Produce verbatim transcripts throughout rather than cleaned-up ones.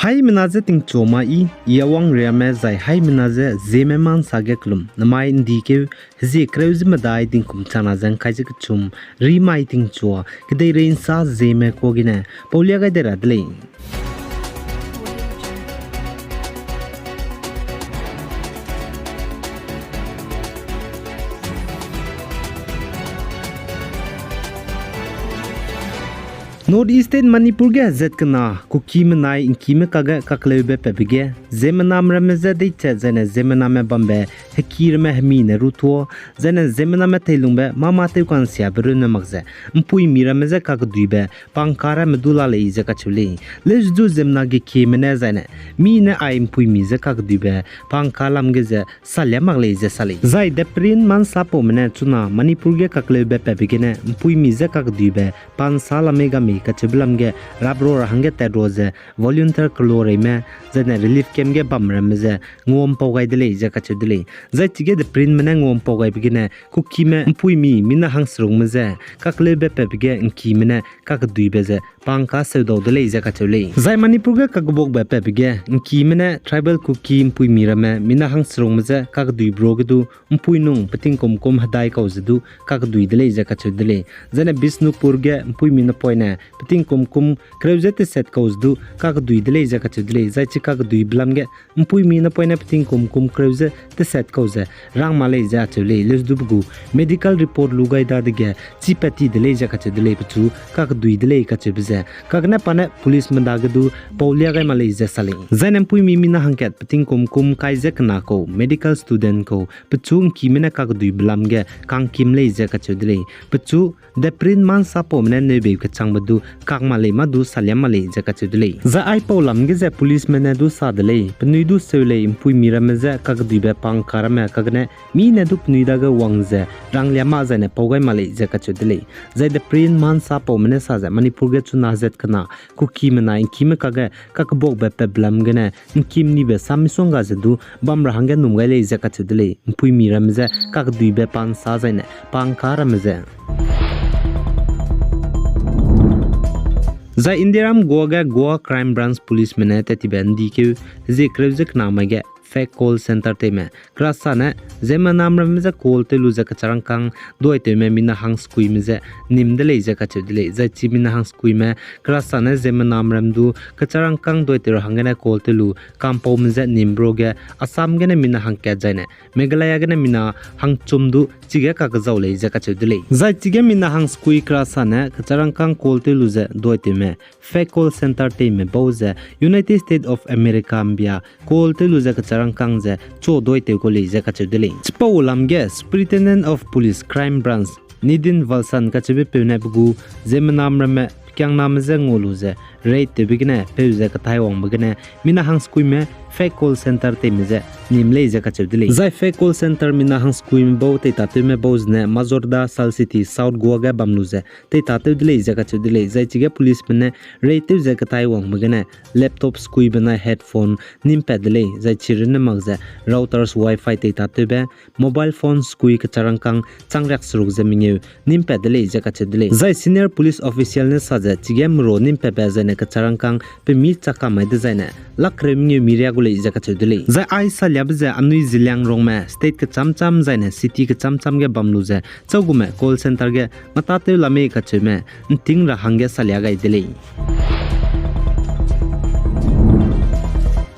Haimena je tingchuame i, i a wangriame zai haimena je Zeme Ma Nsa ge kelum, namai ’ndi keu, hezie kereu ze medai tingkum chana ze ’ngkai ze kechum, rimai tingchua, kedeirei ’nsa Zeme kuâ gene, paulia gai de ra de lei. North East State Manipur ge hezat kena Kuki menai ’ngkime kage kakleube patbe ge, ziemmename ramme je deichat zaine ziemmename bambe heki ramme hemi ne rutuâ, zaine ziemmename teilungbe mâ mâ tewka'nsiabe runne mak ze, ’mpuimi ramme je kakeduibe pangka ramme du la lei ze kacheu lei. Leusedu ziemmena gekieme ne zaine, mi ne ai ’mpuimi je kakeduibe pangka lam ge ze salia mak lei ze sa lei. Zai Deprin Ma Nsapaume ne chuna Manipur ge kakleube patbe gene ’mpuimi je kakeduibe pangka lam mei ga mei kacheube lam ge rapro ra hangge tat ra ze volunteer keloreime, zaine relief camp ge bam ramme ze nguampau gai de lei ze kacheu de lei. Zai chige Deprinme ne nguampau gaibe gene Kukime ’mpuimi mina hangserungme je kakleube patbe ge ’ngkime ne kakeduibe ze pangka seudau de lei ze kacheu lei. Zai Manipur ge kakebuakbe patbe ge ’ngkime ne tribal Kuki ’mpuimi ramme mina hangserungme je kakeduibe ruage du ’mpuinung peting kum kum hedai kau ze du kakedui de lei ze kacheu de lei. Zaine Bishnupur ge ’mpuimi napoine peting kum kum kereu ze tesat kau ze du kakedui de lei ze kacheu de lei. Zai chi kakeduibe lam ge ’mpuimi napoine peting kum kum kereu ze tesat kau ze rang ma lei ze acheu lei. Leusedu pe gu medical report lu gai dadege chipat ti de lei ze kacheu de lei, pechu kakedui de lei kacheube ze. Kagene pa ne policeme dage du paulia gai ma lei ze sa lei. Zaine ’mpuimi mina hangkat peting kum kum kai ze kena kau, medical student kau, pechu ’ngkime ne kakeduibe lam ge kangkim lei ze kacheu de lei. Pechu Deprin Ma Nsapaume ne neubei kechangbe du kak ma lei mâ du salia ma lei ze kacheu de lei. Zai aipau lam ge ze policeme ne du sa de lei, penui du seu lei ’mpuimi ramme je kakeduibe pangka ramme kagene mi ne du penui dage wang ze ranglia ma zaine pau gai ma lei ze kacheu de lei. Zai Deprin Ma Nsapaume ne sa ze Manipur ge chuna hezat kena Kukime nai ’ngkime kage kakebuakbe patbe lam gene ’ngkim nibe sam misongga ze du bam ra hangge num gai lei ze kacheu de lei, ’mpuimi ramme je kakeduibe pangka zaine pangka ramme ze. Zai Indiaram Goa ge Goa Crime Branch policeme ne tat tibe ’ndi keu hezie kereu ze kena mai ge fake call center teime kerasa ne ziemmename ramme je call tew lu ze kecharangkâng duaitewme mina hangsekuime je nim de lei ze kacheu de lei. Zai chi mina hangsekuime kerasa ne ziemmename ram du kecharangkâng duaitew ra hanggene call tew lu kampaume je nim ruage Assam gene mina hangkat zaine Meghalaya gene mina hangchum du chige kakezau lei ze kacheu de lei. Zai chige mina hangsekui kerasa ne kecharangkâng call tew lu ze duaitewme fake call center teime bau ze United States of America ’mbia call tew lu ze kecharangkâng ze chu duaitew kau lei ze kacheu de lei. Chipau lam ge Superintendent of Police Crime Branch Nidin Valsan kacheube peu ne pe gu ziemmename ramme pekiangname je ngua lu ze raid tewbe gene peu ze kathaiwangbe gene mina hangsekuime fake call center teime je nim lei ze kacheu de lei. Zai fake call center mina hangsekuime bau teitatewme bau zene Majorda Sal City, South Goa ge bam lu ze teitatew de lei ze kacheu de lei. Zai chige policeme ne raid tew ze kathaiwangbe gene laptop sekui benai headphone nim pat de lei. Zai chirunne mak ze routers, wifi teitatewbe, mobile phone sekui kecharangkâng chang riak seruk ze mengeu nim pat de lei ze kacheu de lei. Zai senior police official ne sa ze chige mera nim patbe zaine kecharangkâng pemi chaka mai dezaine lak kereu mengeu mi riak gu lei ze kacheu de lei. Zai ai saliabe ze anui Zeliangrongme state kechamcham zaine city kechamcham ge bam lu ze chaugume call center ge matatew la mei kacheume ’nting ra hangge salia gai de lei.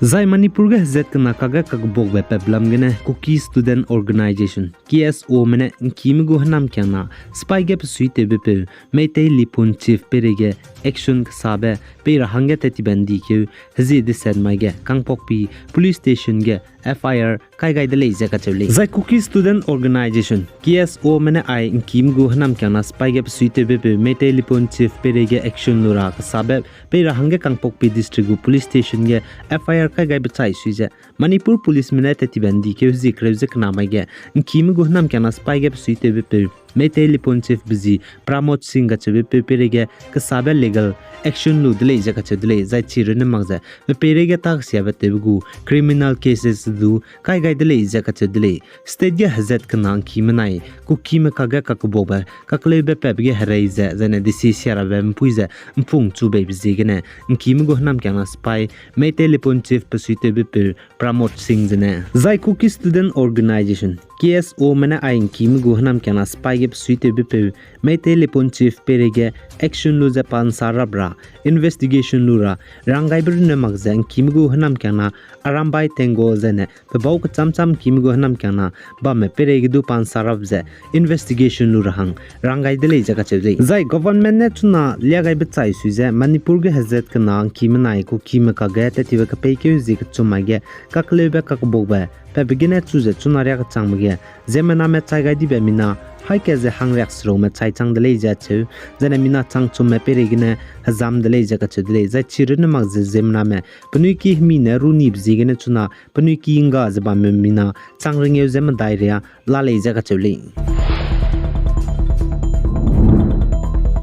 Zai Manipur ge hezat kena kage kakbuakbe patbe lam gene Kuki Student Organisation, K S Ome ne ’ngkime gu hênamkiangna sipai ge pesuitewbe peu Meitei Lipun Chief peireige action kesabe pei ra hangge tat tibe ’ndi keu hezie deset mai ge Kangpokpi Police Station ge F I R kai gai de lei ze kacheu lei. Zai Kuki Student Organisation, K S Ome ne ai ’ngkime gu hênamkiangna sipai ge pesuitewbe peu Meitei Lipun Chief peireige action lu ra kesabe pei ra hangge Kangpokpi District gu Police Station ge F I R kai gaibe chai sui ze Manipur policeme ne tat tibe ’ndi keu hezie kereu ze kena mai ge ’ngkime gu hênamkiangna sipai ge pesuitewbe peu Meitei Leepun Chief be zi Pramod Singh kacheube peu peireige kesabe legal action lu de lei ze kacheu de lei, zai chi runne mak ze pe peireige taksiabe tewbe gu criminal cases du kai gai de lei ze kacheu de lei. State ge hezat kena ’ngkime nai Kukime kage kakbuakbe kakleube patbe ge herei ze, zaine desi sia rabe ’mpui ze ’mpung chu beibe ziegene ’ngkime gu hênamkiangna sipai Meitei Leepun Chief pe suitewbe peu Pramod Singh zene, zai Kuki Student Organisation, K S Ome ne ai ’ngkime gu hênamkiangna sipai ge pe suitewbe peu Meitei Leepun Chief peireige action lu ze pa ’nsa rap ra, investigation lu ra, ranggaibe runne mak ze ’ngkime gu hênamkiangna Arambai Tenggol zaine pe bau kecham cham ’ngkime gu hênamkiangna bamme peireige du pa ’nsa rap ze investigation lu ra hang ranggai de lei ze kacheu lei. Zai government ne chuna liagaibe chai sui ze Manipur ge hezat kena ’ngkime nai Kukime kage tattibe kepeikeu zie kechum mai ge kakleube kakbuakbe patbe gene chu ze chuna riâ kechangbe ge ziemmename chai gai dibe mina haî ka ze hangriak seraume chai chang de lei ze acheu, zaine mina changchumme peireigene hezam de lei ze kacheu de lei. Zai chi runne mak ze ziemmename penui ki hemi ne ru nibe ziegene chuna penui ki ’ngga ze bamme mina chang rengeu ze medai riâ la lei ze kacheu lei.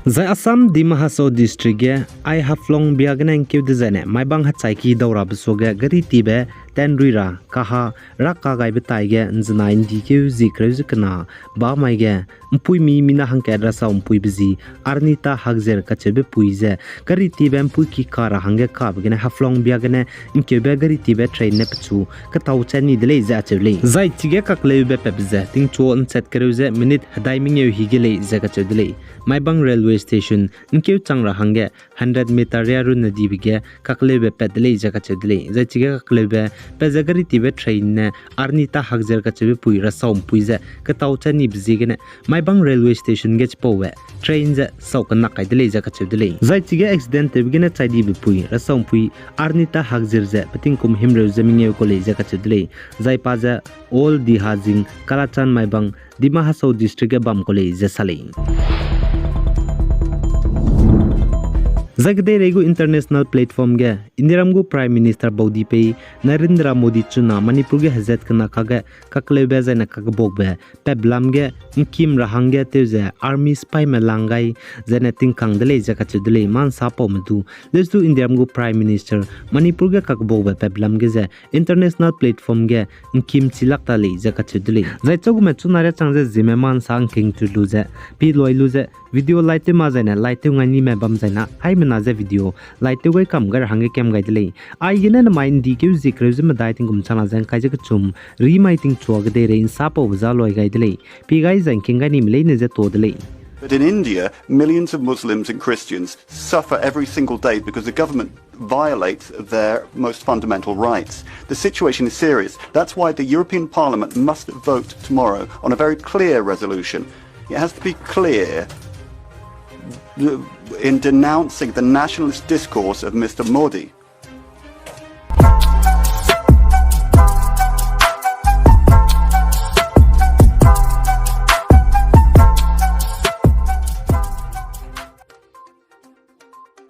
Zai Assam Dima Hasao District ge ai Haflong bia gene ’ngkeu dezaine Maibang hechaiki daurabe suage gari tibe tenrui ra kaha raka gaibe tai ge ’nzenai ’ndikeu zie kereu ze kena ba mai ge ’mpuimi mina hangkat rasau ’mpuibe zi Arnita Hakzer kacheube pui ze gari tibe ’mpui ki ka ra hangge kabe gene Haflong bia gene ’ngkeube gari tibe train ne pechu ketau chat ni de lei ze acheu lei. Zai chige kakleube patbe ze tingchu ’nchat kereu ze minute hedai mengeu hi ge lei ze kacheu de lei. Maibang Railway Station ’ngkeu chang ra hangge hundred meter riâ runne dibe ge kakleube pat de lei ze kacheu de lei. Zai chige kakleube pat ze gari tibe train ne Arnita Hakzer kacheube pui rasau ’mpui ze ketau chat nibe ziegene Maibang Railway Station ge chipaube train ze sau kenak kai de lei ze kacheu de lei. Zai chige accident tewbe gene chai dibe pui rasau ’mpui Arnita Hakzer ze petingkum himreu ze mengeu kau lei ze kacheu de lei. Zai pa ze Old Dihazing, Kalachand Maibang, Dima Hasao District ge bam kau lei ze sa lei. Zai kedeirei gu international platform ge Indiaram gu Prime Minister baudipei Narendra Modi chuna Manipur ge hezat kena kage kakleube zaine kakbuakbe patbe lam ge ’ngkim ra hangge tew ze army sipaime lang gai zaine tingkang de lei ze kacheu de lei. Mâ ’nsa paume du, lestu Indiaram gu Prime Minister Manipur ge kakbuakbe patbe lam ge ze international platform ge ’ngkim chi lak ta lei ze kacheu de lei. Zai chagume chuna riâ chang ze ziemme mâ ’nsa ’ngking chu lu ze, pi loi lu ze, video lai tew ma zaine lai tew ngai nime bam zaina haimena ze video lai tew gai kam gai ra hangge kam gai de lei. Aigene nemai ’ndikeu zie kereu ze medai tingkum chana ze ’ngkai ze kechum rimai tingchua kedeirei ’nsa paube za loi gai de lei. Pi gai zai ’ngking gai nime leine ze to de lei. But in India, millions of Muslims and Christians suffer every single day because the government violates their most fundamental rights. The situation is serious. That's why the European Parliament must vote tomorrow on a very clear resolution. It has to be clear in denouncing the nationalist discourse of Mister Modi.